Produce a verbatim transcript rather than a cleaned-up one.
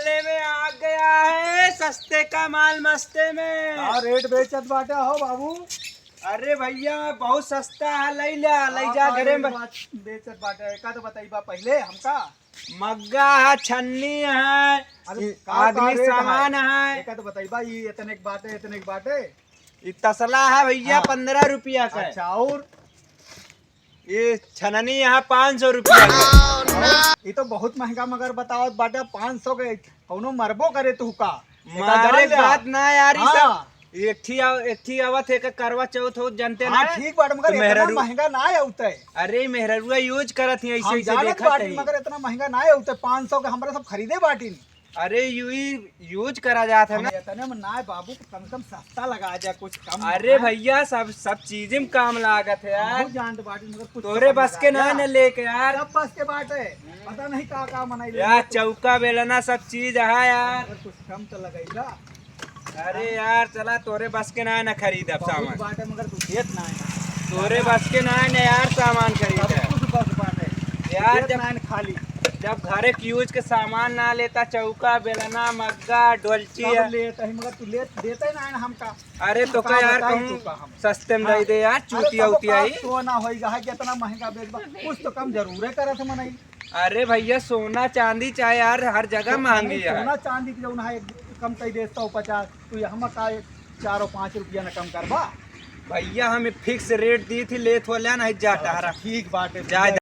सस्ते में आ गया है, सस्ते का माल मस्ते में। का रेट बेचत बाटे हो बाबू? अरे भैया, बहुत सस्ता है, लई ल्या, लई जा घरे में। बात बेचत बाटे, एका तो बताइबा पहिले हमका। मग्गा है, छन्नी है, अरे, ई का, का आदमी रेट है? सामान है। एका तो बताइबा, ई एतने के बाटे, एतने के बाटे। ई तसला है भैया, हाँ। पन्द्रह रुपया का है। अच्छा, और? ये छननी यहाँ पाँच सौ रुपया का है। ई तो बहुत महंगा मगर बतावत बाटे, पाँच सौ के कौनो मरबो करे तू का? एका मारे जान ले। बात ना यार, ई सब हाँ। एक ठी आव-, एक ठी आवत है का करवा चौथ हो, जानते हाँ, ना? ठीक बाटे, मगर तो इतना मेहरारू महंगा ना आवत है। अरे, मेहरारुआ यूज करत ही, ऐसे, हम ऐसे जानत देखत बाटी, ही। मगर इतना महंगा ना आवत है, पाँच सौ के हमरा सब खरीदे बाटी। अरे, यू-, यूज करा जात है हम ना। इतने में ना बाबू, कम से कम सस्ता लगा जा, कुछ कम अरे ना। भैया, सब, सब चीज में काम लागत है यार। हम जानत बाटी, मगर कुछ तोरे कम बस के लगा ना जा। न लेके यार। सब बस के बाटे, पता नहीं का का मनई यार, लेके। चौका बेलना सब चीज है यार। मगर कुछ कम तो लगैला। अरे यार, चला, तोरे बस के ना है ना खरीदब बहुत सामान। बाटे, मगर तू देत ना है। तोरे बस के ना है ना यार सामान खरीदे। सब कुछ बस बाटे। यार, देत जब, ना है खाली। जब घरे के यूज के सामान ना लेता, चौका, बेलना, मग्गा, डोलची सब है। लेत है, मगर तू लेत, देते ना है ना हमका। अरे तो का का यार बताई कहूँ तू का हम? सस्ते में हाँ। दे दे यार, अरे चूतिया तब उतिया का ही। सोना होई गा है, कितना महंगा बेचबा, कुछ तो कम जरूरे करत है मनई। अरे भैया, सोना चांदी चाहे यार हर जगह तो महंगी है। सोना चांदी के जौन है, कम कई दे सौ पचास, तू ये हम का एक चार और पाँच रुपया न कम करबा? भैया, हम फिक्स रेट दी थी, लेत हो लेना है, जा अच्छा, टहरा। ठीक बाटे, जा, भैया।